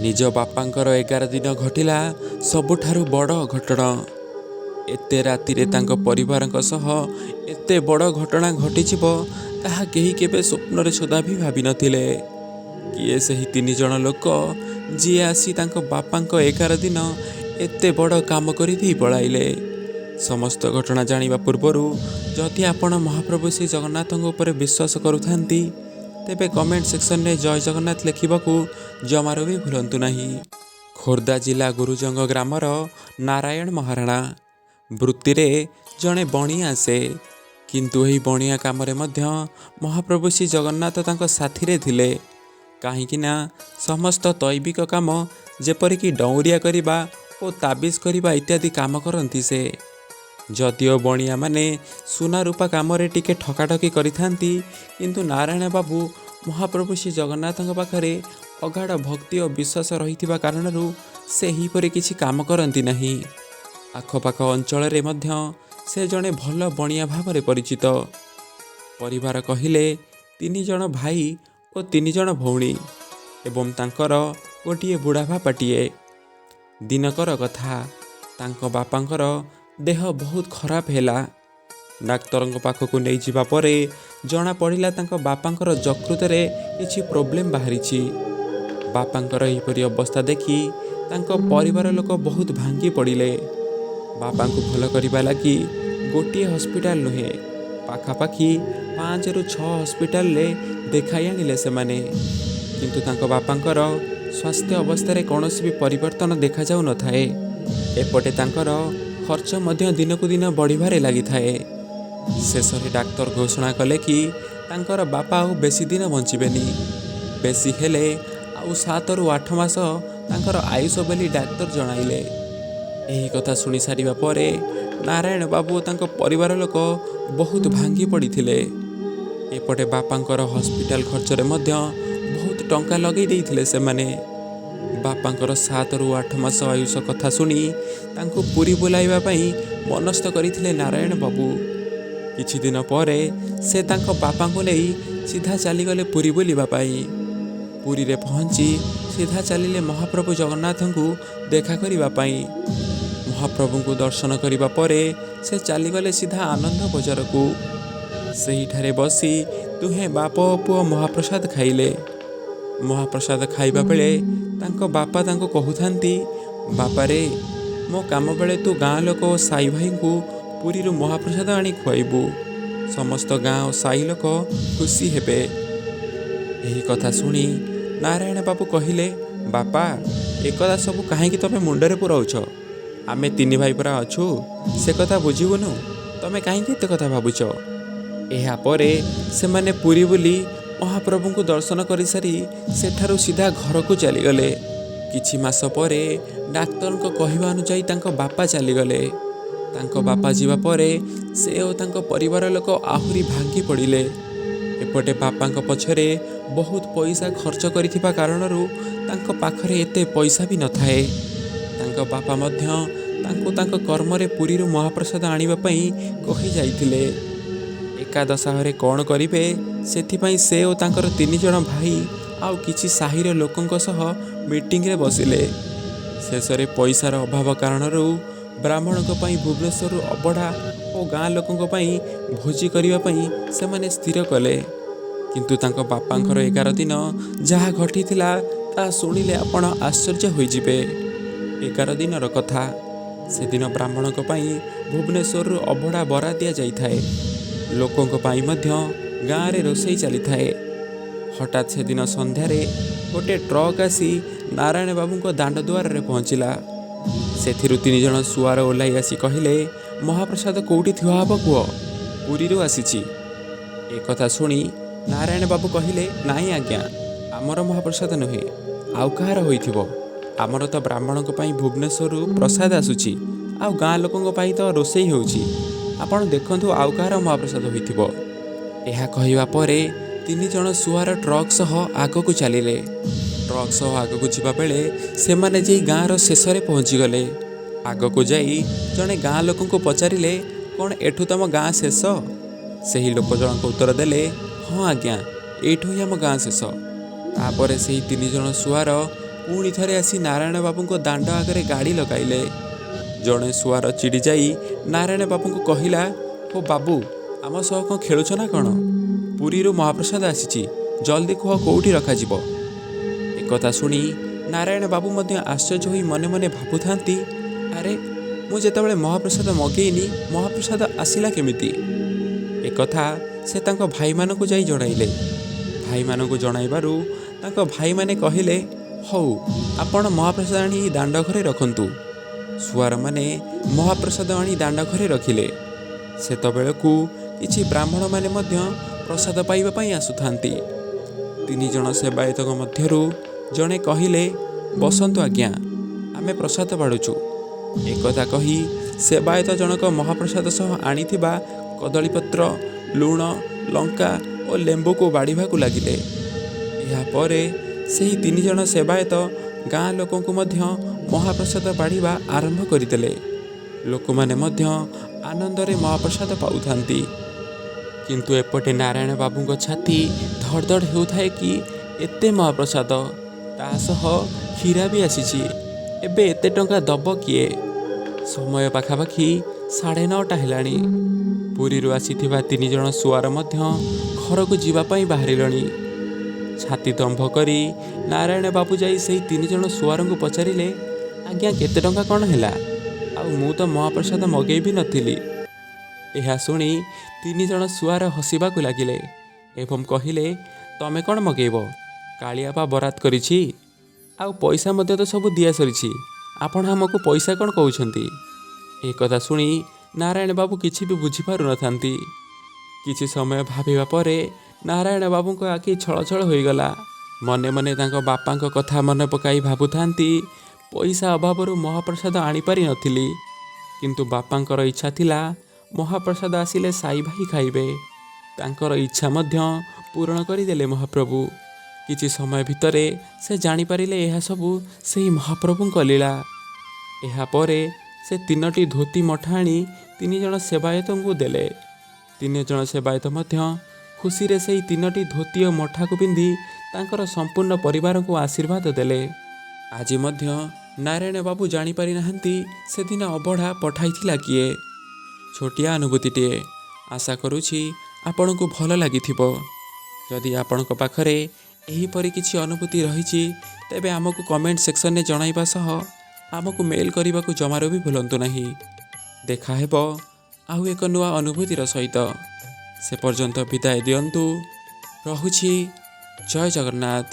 ନିଜ ବାପାଙ୍କର 11 ଦିନ ଘଟିଲା ସବୁଠାରୁ ବଡ଼ ଅଘଟଣ। ଏତେ ରାତିରେ ତାଙ୍କ ପରିବାରଙ୍କ ସହ ଏତେ ବଡ଼ ଘଟଣା ଘଟିଯିବ, ତାହା କେହି କେବେ ସ୍ୱପ୍ନରେ ସୁଦ୍ଧା ବି ଭାବିନଥିଲେ। କିଏ ସେହି 3 ଜଣ ଲୋକ, ଯିଏ ଆସି ତାଙ୍କ ବାପାଙ୍କ 11 ଦିନ ଏତେ ବଡ଼ କାମ କରିଦେଇ ପଳାଇଲେ? ସମସ୍ତ ଘଟଣା ଜାଣିବା ପୂର୍ବରୁ ଯଦି ଆପଣ ମହାପ୍ରଭୁ ଶ୍ରୀ ଜଗନ୍ନାଥଙ୍କ ଉପରେ ବିଶ୍ୱାସ କରୁଥାନ୍ତି, ତେବେ କମେଣ୍ଟ ସେକ୍ସନରେ ଜୟ ଜଗନ୍ନାଥ ଲେଖିବାକୁ ଜମାରୁ ବି ଭୁଲନ୍ତୁ ନାହିଁ। ଖୋର୍ଦ୍ଧା ଜିଲ୍ଲା ଗୁରୁଜଙ୍ଗ ଗ୍ରାମର ନାରାୟଣ ମହାରଣା ବୃତ୍ତିରେ ଜଣେ ବଣିଆ ସେ। କିନ୍ତୁ ଏହି ବଣିଆ କାମରେ ମଧ୍ୟ ମହାପ୍ରଭୁ ଶ୍ରୀ ଜଗନ୍ନାଥ ତାଙ୍କ ସାଥିରେ ଥିଲେ, କାହିଁକି ନା ସମସ୍ତ ଦୈବିକ କାମ ଯେପରିକି ଡଉରିଆ କରିବା ଓ ତାବିଜ କରିବା ଇତ୍ୟାଦି କାମ କରନ୍ତି ସେ। ଯଦିଓ ବଣିଆମାନେ ସୁନା ରୂପା କାମରେ ଟିକେ ଠକାଠକି କରିଥାନ୍ତି, କିନ୍ତୁ ନାରାୟଣ ବାବୁ ମହାପ୍ରଭୁ ଶ୍ରୀ ଜଗନ୍ନାଥଙ୍କ ପାଖରେ ଅଗାଢ଼ ଭକ୍ତି ଓ ବିଶ୍ୱାସ ରହିଥିବା କାରଣରୁ ସେ ଏହିପରି କିଛି କାମ କରନ୍ତି ନାହିଁ। ଆଖପାଖ ଅଞ୍ଚଳରେ ମଧ୍ୟ ସେ ଜଣେ ଭଲ ବଣିଆ ଭାବରେ ପରିଚିତ। ପରିବାର କହିଲେ 3 ଜଣ ଭାଇ ଓ 3 ଜଣ ଭଉଣୀ ଏବଂ ତାଙ୍କର ଗୋଟିଏ ବୁଢ଼ା ବାପାଟିଏ। ଦିନକର କଥା, ତାଙ୍କ ବାପାଙ୍କର ଦେହ ବହୁତ ଖରାପ ହେଲା। ଡାକ୍ତରଙ୍କ ପାଖକୁ ନେଇଯିବା ପରେ ଜଣାପଡ଼ିଲା, ତାଙ୍କ ବାପାଙ୍କର ଯକୃତରେ କିଛି ପ୍ରୋବ୍ଲେମ୍ ବାହାରିଛି। ବାପାଙ୍କର ଏହିପରି ଅବସ୍ଥା ଦେଖି ତାଙ୍କ ପରିବାର ଲୋକ ବହୁତ ଭାଙ୍ଗି ପଡ଼ିଲେ। ବାପାଙ୍କୁ ଭଲ କରିବା ଲାଗି ଗୋଟିଏ ହସ୍ପିଟାଲ ନୁହେଁ, ପାଖାପାଖି 5ରୁ 6 ହସ୍ପିଟାଲରେ ଦେଖାଇ ଆଣିଲେ ସେମାନେ। କିନ୍ତୁ ତାଙ୍କ ବାପାଙ୍କର ସ୍ୱାସ୍ଥ୍ୟ ଅବସ୍ଥାରେ କୌଣସି ବି ପରିବର୍ତ୍ତନ ଦେଖାଯାଉନଥାଏ। ଏପଟେ ତାଙ୍କର ଖର୍ଚ୍ଚ ମଧ୍ୟ ଦିନକୁ ଦିନ ବଢ଼ିବାରେ ଲାଗିଥାଏ। ଶେଷରେ ଡାକ୍ତର ଘୋଷଣା କଲେ କି ତାଙ୍କର ବାପା ଆଉ ବେଶୀ ଦିନ ବଞ୍ଚିବେନି, ବେଶୀ ହେଲେ ଆଉ 7ରୁ 8 ମାସ ତାଙ୍କର ଆୟୁଷ ବୋଲି ଡାକ୍ତର ଜଣାଇଲେ। ଏହି କଥା ଶୁଣି ସାରିବା ପରେ ନାରାୟଣ ବାବୁ ଓ ତାଙ୍କ ପରିବାର ଲୋକ ବହୁତ ଭାଙ୍ଗି ପଡ଼ିଥିଲେ। ଏପଟେ ବାପାଙ୍କର ହସ୍ପିଟାଲ ଖର୍ଚ୍ଚରେ ମଧ୍ୟ ବହୁତ ଟଙ୍କା ଲଗେଇ ଦେଇଥିଲେ ସେମାନେ। ବାପାଙ୍କର 7ରୁ 8 ମାସ ଆୟୁଷ କଥା ଶୁଣି ତାଙ୍କୁ ପୁରୀ ବୁଲାଇବା ପାଇଁ ମନସ୍ଥ କରିଥିଲେ ନାରାୟଣ ବାବୁ। କିଛି ଦିନ ପରେ ସେ ତାଙ୍କ ବାପାଙ୍କୁ ନେଇ ସିଧା ଚାଲିଗଲେ ପୁରୀ ବୁଲିବା ପାଇଁ। ପୁରୀରେ ପହଞ୍ଚି ସିଧା ଚାଲିଲେ ମହାପ୍ରଭୁ ଜଗନ୍ନାଥଙ୍କୁ ଦେଖା କରିବା ପାଇଁ। ମହାପ୍ରଭୁଙ୍କୁ ଦର୍ଶନ କରିବା ପରେ ସେ ଚାଲିଗଲେ ସିଧା ଆନନ୍ଦ ବଜାରକୁ। ସେହିଠାରେ ବସି ଦୁହେଁ ବାପ ଓ ପୁଅ ମହାପ୍ରସାଦ ଖାଇଲେ। ମହାପ୍ରସାଦ ଖାଇବା ବେଳେ ତାଙ୍କ ବାପା ତାଙ୍କୁ କହୁଥାନ୍ତି, "ବାପାରେ, ମୋ କାମ ବେଳେ ତୁ ଗାଁ ଲୋକ ଓ ସାଇ ଭାଇଙ୍କୁ ପୁରୀରୁ ମହାପ୍ରସାଦ ଆଣି ଖୁଆଇବୁ। ସମସ୍ତ ଗାଁ ଓ ସାହି ଲୋକ ଖୁସି ହେବେ।" ଏହି କଥା ଶୁଣି ନାରାୟଣ ବାବୁ କହିଲେ, "ବାପା, ଏକଥା ସବୁ କାହିଁକି ତମେ ମୁଣ୍ଡରେ ପୁରାଉଛ? ଆମେ ତିନି ଭାଇ ପରା ଅଛୁ, ସେ କଥା ବୁଝିବୁନୁ? ତମେ କାହିଁକି ଏତେ କଥା ଭାବୁଛ?" ଏହାପରେ ସେମାନେ ପୁରୀ ବୁଲି ମହାପ୍ରଭୁଙ୍କୁ ଦର୍ଶନ କରିସାରି ସେଠାରୁ ସିଧା ଘରକୁ ଚାଲିଗଲେ। କିଛି ମାସ ପରେ ଡାକ୍ତରଙ୍କ କହିବା ଅନୁଯାୟୀ ତାଙ୍କ ବାପା ଚାଲିଗଲେ। ତାଙ୍କ ବାପା ଯିବା ପରେ ସେ ଓ ତାଙ୍କ ପରିବାର ଲୋକ ଆହୁରି ଭାଙ୍ଗି ପଡ଼ିଲେ। ଏପଟେ ବାପାଙ୍କ ପଛରେ ବହୁତ ପଇସା ଖର୍ଚ୍ଚ କରିଥିବା କାରଣରୁ ତାଙ୍କ ପାଖରେ ଏତେ ପଇସା ବି ନଥାଏ। ତାଙ୍କ ବାପା ମଧ୍ୟ ତାଙ୍କୁ ତାଙ୍କ କର୍ମରେ ପୁରୀରୁ ମହାପ୍ରସାଦ ଆଣିବା ପାଇଁ କହି ଯାଇଥିଲେ। ଏକାଦଶାହରେ କ'ଣ କରିବେ, ସେଥିପାଇଁ ସେ ଓ ତାଙ୍କର 3 ଜଣ ଭାଇ ଆଉ କିଛି ସାହିର ଲୋକଙ୍କ ସହ ମିଟିଂରେ ବସିଲେ। ଶେଷରେ ପଇସାର ଅଭାବ କାରଣରୁ ବ୍ରାହ୍ମଣଙ୍କ ପାଇଁ ଭୁବନେଶ୍ୱରରୁ ଅବଢ଼ା ଓ ଗାଁ ଲୋକଙ୍କ ପାଇଁ ଭୋଜି କରିବା ପାଇଁ ସେମାନେ ସ୍ଥିର କଲେ। କିନ୍ତୁ ତାଙ୍କ ବାପାଙ୍କର 11 ଦିନ ଯାହା ଘଟିଥିଲା, ତାହା ଶୁଣିଲେ ଆପଣ ଆଶ୍ଚର୍ଯ୍ୟ ହୋଇଯିବେ। 11 ଦିନର କଥା। ସେଦିନ ବ୍ରାହ୍ମଣଙ୍କ ପାଇଁ ଭୁବନେଶ୍ୱରରୁ ଅବଢ଼ା ବରା ଦିଆଯାଇଥାଏ। ଲୋକଙ୍କ ପାଇଁ ମଧ୍ୟ ଗାଁରେ ରୋଷେଇ ଚାଲିଥାଏ। ହଠାତ୍ ସେଦିନ ସନ୍ଧ୍ୟାରେ ଗୋଟେ ଟ୍ରକ୍ ଆସି ନାରାୟଣ ବାବୁଙ୍କ ଦାଣ୍ଡ ଦୁଆରରେ ପହଞ୍ଚିଲା। ସେଥିରୁ 3 ଜଣ ସୁଆର ଓହ୍ଲାଇ ଆସି କହିଲେ, "ମହାପ୍ରସାଦ କୋଉଠି ଥୁଆ ହେବ କୁହ, ପୁରୀରୁ ଆସିଛି।" ଏକଥା ଶୁଣି ନାରାୟଣ ବାବୁ କହିଲେ, "ନାଇଁ ଆଜ୍ଞା, ଆମର ମହାପ୍ରସାଦ ନୁହେଁ, ଆଉ କାହାର ହୋଇଥିବ। ଆମର ତ ବ୍ରାହ୍ମଣଙ୍କ ପାଇଁ ଭୁବନେଶ୍ୱରରୁ ପ୍ରସାଦ ଆସୁଛି, ଆଉ ଗାଁ ଲୋକଙ୍କ ପାଇଁ ତ ରୋଷେଇ ହେଉଛି। ଆପଣ ଦେଖନ୍ତୁ, ଆଉ କାହାର ମହାପ୍ରସାଦ ହୋଇଥିବ।" ଏହା କହିବା ପରେ 3 ଜଣ ସୁଆର ଟ୍ରକ୍ ସହ ଆଗକୁ ଚାଲିଲେ। ଟ୍ରକ୍ ସହ ଆଗକୁ ଯିବା ବେଳେ ସେମାନେ ଯାଇ ଗାଁର ଶେଷରେ ପହଞ୍ଚିଗଲେ। ଆଗକୁ ଯାଇ ଜଣେ ଗାଁ ଲୋକଙ୍କୁ ପଚାରିଲେ, "କ'ଣ ଏଠୁ ତମ ଗାଁ ଶେଷ?" ସେହି ଲୋକ ଜଣକ ଉତ୍ତର ଦେଲେ, "ହଁ ଆଜ୍ଞା, ଏଇଠୁ ହିଁ ଆମ ଗାଁ ଶେଷ।" ତାପରେ ସେହି 3 ଜଣ ସୁଆର ପୁଣି ଥରେ ଆସି ନାରାୟଣ ବାବୁଙ୍କ ଦାଣ୍ଡ ଆଗରେ ଗାଡ଼ି ଲଗାଇଲେ। ଜଣେ ସୁଆର ଚିଡ଼ି ଯାଇ ନାରାୟଣ ବାବୁଙ୍କୁ କହିଲା, "ଓ ବାବୁ, ଆମ ସହ କ'ଣ ଖେଳୁଛ ନା କ'ଣ? ପୁରୀରୁ ମହାପ୍ରସାଦ ଆସିଛି, ଜଲ୍ଦି କୁହ କେଉଁଠି ରଖାଯିବ।" ଏକଥା ଶୁଣି ନାରାୟଣ ବାବୁ ମଧ୍ୟ ଆଶ୍ଚର୍ଯ୍ୟ ହୋଇ ମନେ ମନେ ଭାବୁଥାନ୍ତି, ଆରେ ମୁଁ ଯେତେବେଳେ ମହାପ୍ରସାଦ ମଗେଇନି, ମହାପ୍ରସାଦ ଆସିଲା କେମିତି? ଏକଥା ସେ ତାଙ୍କ ଭାଇମାନଙ୍କୁ ଯାଇ ଜଣାଇଲେ। ଭାଇମାନଙ୍କୁ ଜଣାଇବାରୁ ତାଙ୍କ ଭାଇମାନେ କହିଲେ, "ହଉ, ଆପଣ ମହାପ୍ରସାଦ ଆଣି ଦାଣ୍ଡ ଘରେ ରଖନ୍ତୁ।" ସୁଆରମାନେ ମହାପ୍ରସାଦ ଆଣି ଦାଣ୍ଡ ଘରେ ରଖିଲେ। ସେତେବେଳକୁ କିଛି ବ୍ରାହ୍ମଣମାନେ ମଧ୍ୟ ପ୍ରସାଦ ପାଇବା ପାଇଁ ଆସୁଥାନ୍ତି। ତିନି ଜଣ ସେବାୟତଙ୍କ ମଧ୍ୟରୁ ଜଣେ କହିଲେ, "ବସନ୍ତୁ ଆଜ୍ଞା, ଆମେ ପ୍ରସାଦ ବାଢ଼ୁଛୁ।" ଏକଥା କହି ସେବାୟତ ଜଣକ ମହାପ୍ରସାଦ ସହ ଆଣିଥିବା କଦଳୀପତ୍ର, ଲୁଣ, ଲଙ୍କା ଓ ଲେମ୍ବୁକୁ ବାଢ଼ିବାକୁ ଲାଗିଲେ। ଏହାପରେ ସେହି ତିନି ଜଣ ସେବାୟତ ଗାଁ ଲୋକଙ୍କୁ ମଧ୍ୟ ମହାପ୍ରସାଦ ବାଢ଼ିବା ଆରମ୍ଭ କରିଦେଲେ। ଲୋକମାନେ ମଧ୍ୟ ଆନନ୍ଦରେ ମହାପ୍ରସାଦ ପାଉଥାନ୍ତି। କିନ୍ତୁ ଏପଟେ ନାରାୟଣ ବାବୁଙ୍କ ଛାତି ଧଡ଼ ଧଡ଼ ହେଉଥାଏ କି ଏତେ ମହାପ୍ରସାଦ, ତା ସହ କ୍ଷୀରା ବି ଆସିଛି, ଏବେ ଏତେ ଟଙ୍କା ଦବ କିଏ? ସମୟ ପାଖାପାଖି 9:30 ହେଲାଣି। ପୁରୀରୁ ଆସିଥିବା ତିନି ଜଣ ସୁଆର ମଧ୍ୟ ଘରକୁ ଯିବା ପାଇଁ ବାହାରିଲେଣି। ଛାତି ଦମ୍ଭ କରି ନାରାୟଣ ବାବୁ ଯାଇ ସେହି ତିନି ଜଣ ସୁଆରଙ୍କୁ ପଚାରିଲେ, "ଆଜ୍ଞା, କେତେ ଟଙ୍କା କ'ଣ ହେଲା? ଆଉ ମୁଁ ତ ମହାପ୍ରସାଦ ମଗେଇ ବି ନଥିଲି।" ଏହା ଶୁଣି ତିନି ଜଣ ସୁଆର ହସିବାକୁ ଲାଗିଲେ ଏବଂ କହିଲେ, "ତମେ କ'ଣ ମଗେଇବ? କାଳିଆ ପା ବରାଦ କରିଛି, ଆଉ ପଇସା ମଧ୍ୟ ତ ସବୁ ଦିଆ ସରିଛି। ଆପଣ ଆମକୁ ପଇସା କ'ଣ କହୁଛନ୍ତି?" ଏ କଥା ଶୁଣି ନାରାୟଣ ବାବୁ କିଛି ବି ବୁଝିପାରୁନଥାନ୍ତି। କିଛି ସମୟ ଭାବିବା ପରେ ନାରାୟଣ ବାବୁଙ୍କ ଆଖି ଛଳଛଳ ହୋଇଗଲା। ମନେ ମନେ ତାଙ୍କ ବାପାଙ୍କ କଥା ମନେ ପକାଇ ଭାବୁଥାନ୍ତି, ପଇସା ଅଭାବରୁ ମହାପ୍ରସାଦ ଆଣିପାରିନଥିଲି, କିନ୍ତୁ ବାପାଙ୍କର ଇଚ୍ଛା ଥିଲା ମହାପ୍ରସାଦ ଆସିଲେ ସାଇ ଭାଇ ଖାଇବେ। ତାଙ୍କର ଇଚ୍ଛା ମଧ୍ୟ ପୂରଣ କରିଦେଲେ ମହାପ୍ରଭୁ। କିଛି ସମୟ ଭିତରେ ସେ ଜାଣିପାରିଲେ ଏହା ସବୁ ସେହି ମହାପ୍ରଭୁଙ୍କ ଲୀଳା। ଏହାପରେ ସେ ତିନୋଟି ଧୋତି ମଠା ଆଣି ତିନି ଜଣ ସେବାୟତଙ୍କୁ ଦେଲେ। ତିନି ଜଣ ସେବାୟତ ମଧ୍ୟ ଖୁସିରେ ସେହି ତିନୋଟି ଧୋତି ଓ ମଠାକୁ ପିନ୍ଧି ତାଙ୍କର ସମ୍ପୂର୍ଣ୍ଣ ପରିବାରଙ୍କୁ ଆଶୀର୍ବାଦ ଦେଲେ। ଆଜି ମଧ୍ୟ ନାରାୟଣ ବାବୁ ଜାଣିପାରିନାହାନ୍ତି ସେଦିନ ଅବଢ଼ା ପଠାଇଥିଲା କିଏ। ଛୋଟିଆ ଅନୁଭୂତିଟିଏ, ଆଶା କରୁଛି ଆପଣଙ୍କୁ ଭଲ ଲାଗିଥିବ। ଯଦି ଆପଣଙ୍କ ପାଖରେ ଏହିପରି କିଛି ଅନୁଭୂତି ରହିଛି, ତେବେ ଆମକୁ କମେଣ୍ଟ ସେକ୍ସନରେ ଜଣାଇବା ସହ ଆମକୁ ମେଲ୍ କରିବାକୁ ଜମାରୁ ବି ଭୁଲନ୍ତୁ ନାହିଁ। ଦେଖାହେବ ଆଉ ଏକ ନୂଆ ଅନୁଭୂତିର ସହିତ। ସେ ପର୍ଯ୍ୟନ୍ତ ବିଦାୟ ଦିଅନ୍ତୁ, ରହୁଛି। ଜୟ ଜଗନ୍ନାଥ।